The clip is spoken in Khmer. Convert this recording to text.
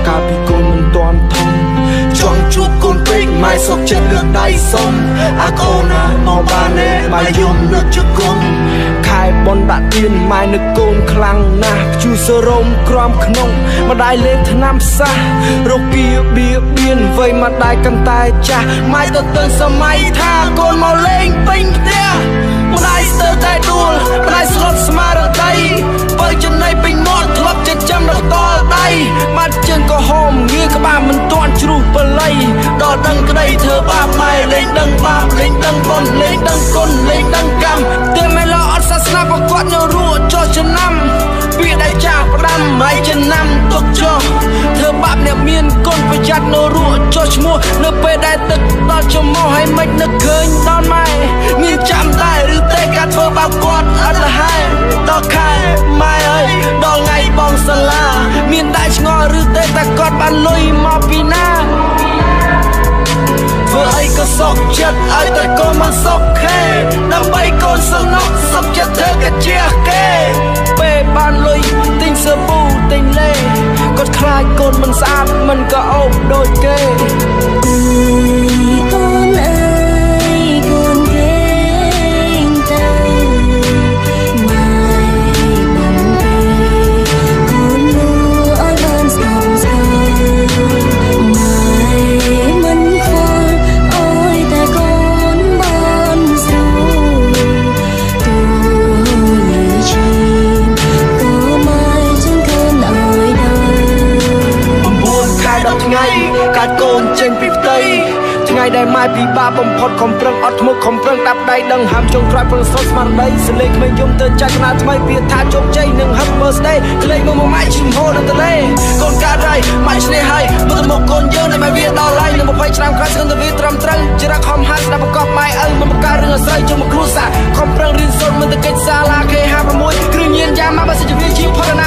កាលពីកូនមិនទាន់ធំចង់ជួបកូនពេកម៉ែសុកចិត្តលើកដៃសុំអាកូនណាមកបានទេម៉ែយំនឹកជគុំខែបនដាក់ទៀនម៉ែនឹកកូនខ្លាំងណាស់ព្យុះសរោមក្រំក្នុងម្ដាយលេបថ្នាំផ្សះរោគាបៀបៀនវ័យម្ដាយកាន់តែចាស់ម៉ែទៅទៅសម័យថាកូនមកលេងពេញផ្ទះម្ដាយស្ទើរតែដួលម្ដាយស្លុតស្មារតីបើចំណៃពេញមាត់ធ្លាប់ចិញ្ចឹមដល់តដៃបាត់ជើងក៏ហមងាក្បាលមិនទាន់ជ្រុះបល័យដល់ដឹងក្តីធ្វើបាបម៉ែលេងដឹងបាបលេងដឹងបុណ្យលេងដឹងគុណលេងដឹងកម្មទេម៉ែលោអត់សាសនាប្រកបនៅរស់ចោះចំណាំពាក្យដែលចាស់ផ្ដាំម៉ែចំណាំទុកចោះធ្វើបាបអ្នកមានគុណប្រយ័ត្ននៅរស់ចោះឈ្មោះនៅពេលដែលទឹកដល់ច្រមុះហើយមិននឹកឃើញដល់ម៉ែមានចាំដែរឬទេការធ្វើបាបគាត់អត់លហើយដល់ខែម៉ែអើយដល់ថ្ងៃបងសាឡាមានដែរឆ្ងល់ឬទេតែគាត់បានលុយមកពីណាធ្វើអីក៏សុកចិត្តឲ្យតែកូនមិនសុខខេដើម្បីកូនសំណុកសុកចិត្តធ្វើកាជាគេពេលបានលុយទិញសាប៊ូទិញលេគាត់ខ្លាចកូនមិនស្អាតមិនក៏អូបដូចគេ កូនអើយកូនគេងទៅម៉ែមិនទេកូនលូឲ្យបានស្ងប់ស្ងាត់ម៉ែមិនខ្វល់អើយតែកូនបានស្រួលទោះយឺឈាមក៏ម៉ែចង់កូនឲ្យដើរ 9ខែ10ថ្ងៃកាត់កូនចេញពីផ្ទៃថ្ងៃដែលម៉ែពិបាកបំផុតខំប្រឹងអត់ធ្មត់ខំប្រឹងដាប់ដៃដឹងហាមចុងក្រោយប្រឹងសុតស្មារតីសលេងក្មេងយំទៅចាច់ណាថ្មីពាក្យថាជោគជ័យនឹង Happy Birthday ក្លេងមកមកម៉ែឈឹមហូរនៅទលេកូនកើតហើយម៉ែឈ្នះហើយមើលទៅមកកូនយើងដែលម៉ែវាដល់ហើយនឹង20ឆ្នាំក្រោយស្គនទៅវាត្រឹមត្រូវចរិតខំហាត់ស្ដាប់ប្រកបម៉ែឪមិនបង្កើតរឿងអាស្រូវជុំមកគ្រួសារខំប្រឹងរៀនសូត្រមិនទៅកិច្ចសាលា K56 គ្រឿងញៀនយ៉ាមកបើសិនជាវាជាផរណា